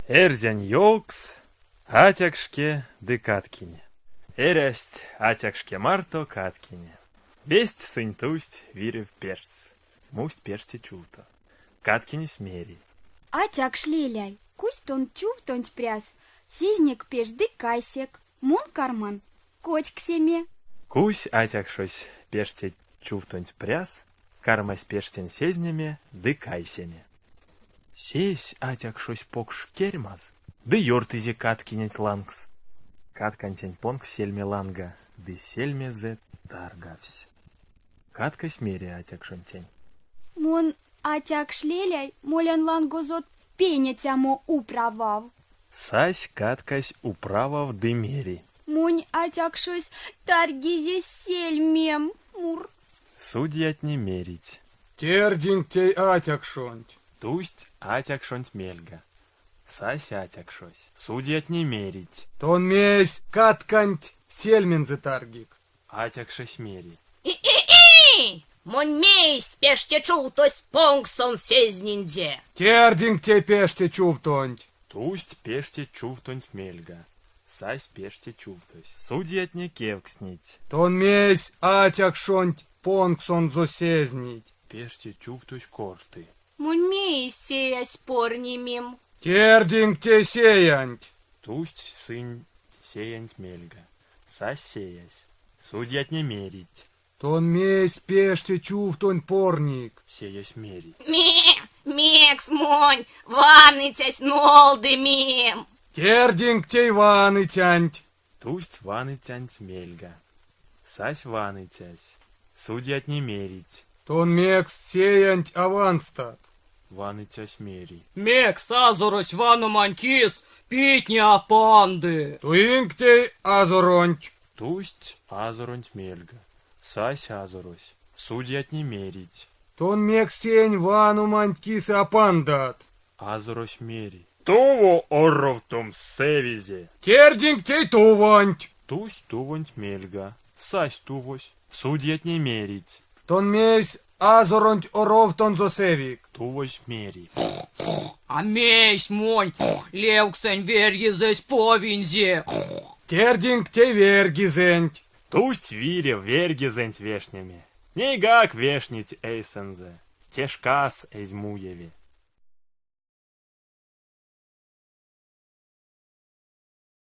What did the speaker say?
Эрзянь ёвкс, Атякшке ды каткине. Эрясть атякшке марто каткине. Весть сынь тусть вирев пештьс, мусть пеште чувто. Каткинесь мери. Атякш леляй, кузть тон чувтонть пряс, сезнек пештть ды кайсек, мон карман кочксеме. Кузсь атякшось пеште чувтонть пряс, кармась пештень сезнеме ды кайсеме. Сезсь атякшось покш керьмаз ды ёртызе каткиненть лангс. Каткантень понгсь сельме ланга, ды сельмезэ таргавсь. Каткась мери атякшонтень. Мон, атякш леляй, молян лангозот пеняцямо управав. Сась каткась управав ды мери. Монь атякшось таргизе сельмем, мур. Судьятне мерить. Тердинк тей атякшонть. Тусть атякшонть мельга. Сась атякшось. Судьятне мерить. Тон мейсь катканть сельмензэ таргик? Атякшось мери. И-и-и! Монь мейсь пеште чувтось понксон сезнинзе? Тердинк тей пеште чувтонть. Тусть пеште чувтонть мельга. Сась пеште чувтось. Судьятне кевкстнить. Тон мейсь атякшонть понксонзо сезнить? Пеште чувтось корты. Монь мейсь сеясь порнимим? Тердинк тей сеянть. Тусть сынь сеянть мельга. Сась сеясь. Судьятне мерить. Тон мейсь пеште чувтонть порник? Сеясь мери. Ме, мекс монь ваныцясь нолдымим? Тердинк тей ваныцянть. Тусть ваныцянть мельга. Сась ваныцясь. Судьятне мерить. Тон мекс сеянть а ванстат? Ваныцясь мери. Мекс азорось ваномань кис питне а панды? Туинк тей азоронть. Тусть азоронть мельга. Сась азорось. Судьятне мерить. Тон мекс сеянь ваноманть кис а пандат? Азорось мери. Туво оровтом сэвизе. Тердинк тей тувонть. Тусть тувонть мельга. Сась тувось. Судьятне мерить. Тон мейсь азоронть оровтонзо сэвик? Тувось мери. А мейсь монь левксэнь верьгизэсь повинзе? Тердинк тей верьгизэнть. Тусть вирев верьгизэнть вешнеме. Нейгак вешнить эйсэнзэ. Те шкас эзь муеве.